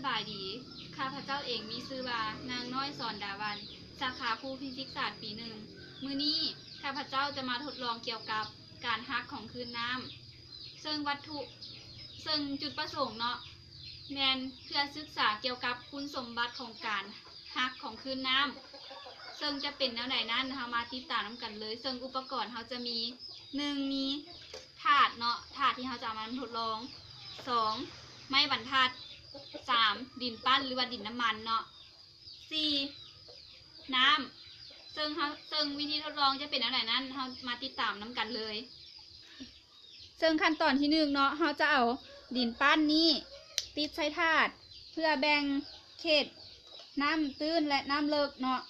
ບາຍດີ, ຂ້າພະເຈົ້າເອງມີຊື່ວ່າ ນາງນ້ອຍ ສອນດາວັນ, ສາຂາຄູຟີຊິກສາດປີໜຶ່ງ. ມື້ນີ້ຂ້າພະເຈົ້າຈະມາທົດລອງກ່ຽວກັບການຫັກຂອງຄື້ນນ້ຳ. ເຊິ່ງວັດຖຸ, ເຊິ່ງຈຸດປະສົງເນາະ ແມ່ນເພື່ອສຶກສາກ່ຽວກັບຄຸນສົມບັດຂອງການຫັກຂອງຄື້ນນ້ຳ, ເຊິ່ງຈະເປັນແນວໃດນັ້ນ ເຮົາມາຕິດຕາມນຳກັນເລີຍ. ເຊິ່ງອຸປະກອນເຮົາຈະມີ ໜຶ່ງ ມີຖາດເນາະ, ຖາດທີ່ເຮົາຈະເອົາມາທົດລອງ, ສອງ ໄມ້ບັນທັດ, ສາມ ດິນປັ້ນ ຫຼືວ່າດິນນ້ຳມັນເນາະ, ສີ່ ນ້ຳ. ເຊິ່ງເຮົາ, ເຊິ່ງວິທີທົດລອງຈະເປັນແນວໃດນັ້ນ ເຮົາມາຕິດຕາມນຳກັນເລີຍ. ເຊິ່ງຂັ້ນຕອນທີໜຶ່ງເນາະ, ເຮົາຈະເອົາດິນປັ້ນນີ້ຕິດໃສ່ຖາດ ເພື່ອແບ່ງເຂດນ້ຳຕື້ນ ແລະ ນ້ຳເລິກເນາະ.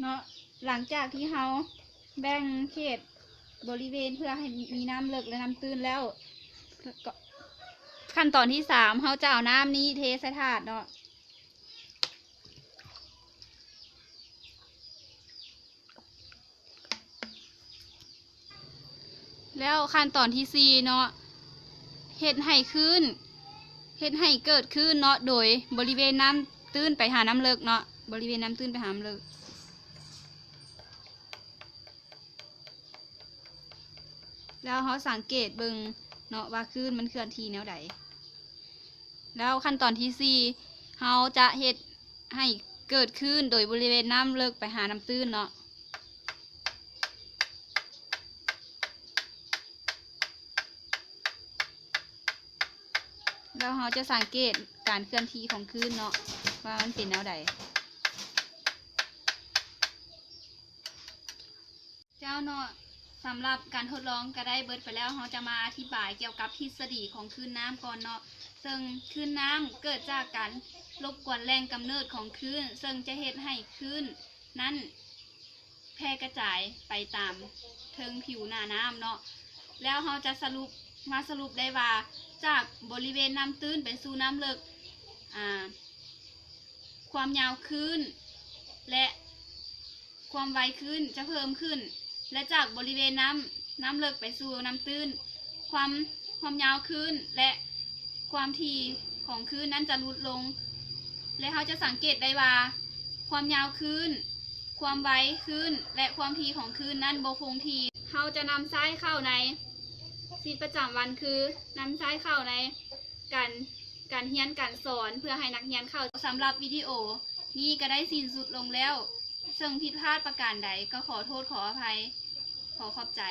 ເນາະ, ຫຼັງຈາກທີ່ເຮົາແບ່ງເຂດບໍລິເວນເພື່ອໃຫ້ມີນ້ຳເລິກ ແລະ ນ້ຳຕື້ນແລ້ວ, ຂັ້ນຕອນທີສາມ ເຮົາຈະເອົານ້ຳນີ້ເທໃສ່ຖາດເນາະ. ແລ້ວຂັ້ນຕອນທີສີ່ເນາະ, ເຮັດໃຫ້ຄື້ນ, ເຮັດໃຫ້ເກີດຄື້ນເນາະ ໂດຍບໍລິເວນນ້ຳຕື້ນໄປຫານ້ຳເລິກເນາະ, ບໍລິເວນນ້ຳຕື້ນໄປຫານ້ຳເລິກ. ແລ້ວເຮົາສັງເກດເບິ່ງເນາະວ່າຄື້ນມັນເຄື່ອນທີ່ແນວໃດ. ແລ້ວຂັ້ນຕອນທີສີ່ ເຮົາຈະເຮັດໃຫ້ເກີດຄື້ນໂດຍບໍລິເວນນ້ຳເລິກໄປຫານ້ຳຕື້ນເນາະ. ແລ້ວເຮົາຈະສັງເກດການເຄື່ອນທີ່ຂອງຄື້ນເນາະ ວ່າມັນເປັນແນວໃດ. ເຈົ້າເນາະ, ສຳລັບການທົດລອງກໍໄດ້ເບິດໄປແລ້ວ, ເຮົາຈະມາອະທິບາຍກ່ຽວກັບທິດສະດີຂອງຄື້ນນ້ຳກ່ອນເນາະ. ເຊິ່ງຄື້ນນ້ຳເກີດຈາກການລົບກວນແຫຼ່ງກຳເນີດຂອງຄື້ນ, ເຊິ່ງຈະເຮັດໃຫ້ຄື້ນນັ້ນແຜ່ກະຈາຍໄປຕາມເທິງຜິວໜ້ານ້ຳເນາະ. ແລ້ວເຮົາຈະສະຫຼຸບ, ມາສະຫຼຸບໄດ້ວ່າ ຈາກບໍລິເວນນ້ຳຕື້ນໄປສູ່ນ້ຳເລິກ, ອາ, ຄວາມຍາວຄື້ນ ແລະ ຄວາມໄວຄື້ນຈະເພີ່ມຂຶ້ນ ແລະ ຈາກບໍລິເວນນ້ຳ, ນ້ຳເລິກໄປສູ່ນ້ຳຕື້ນ, ຄວາມ, ຄວາມຍາວຄື້ນ ແລະ ຄວາມຖີ່ຂອງຄື້ນນັ້ນຈະຫຼຸດລົງ ແລະ ເຮົາຈະສັງເກດໄດ້ວ່າ ຄວາມຍາວຄື້ນ, ຄວາມໄວຄື້ນ ແລະ ຄວາມຖີ່ຂອງຄື້ນນັ້ນບໍ່ຄົງທີ່. ເຮົາຈະນຳໃຊ້ເຂົ້າໃນຊີວິດປະຈຳວັນ ຄື ນຳໃຊ້ເຂົ້າໃນ ການ, ການຮຽນການສອນ ເພື່ອໃຫ້ນັກຮຽນເຂົ້າ. ສຳລັບວິດີໂອນີ້ກໍໄດ້ສິ້ນສຸດລົງແລ້ວ, ເຊິ່ງຜິດພາດປະການໃດກໍຂໍໂທດຂໍອະໄພ, ຂໍຂອບໃຈ.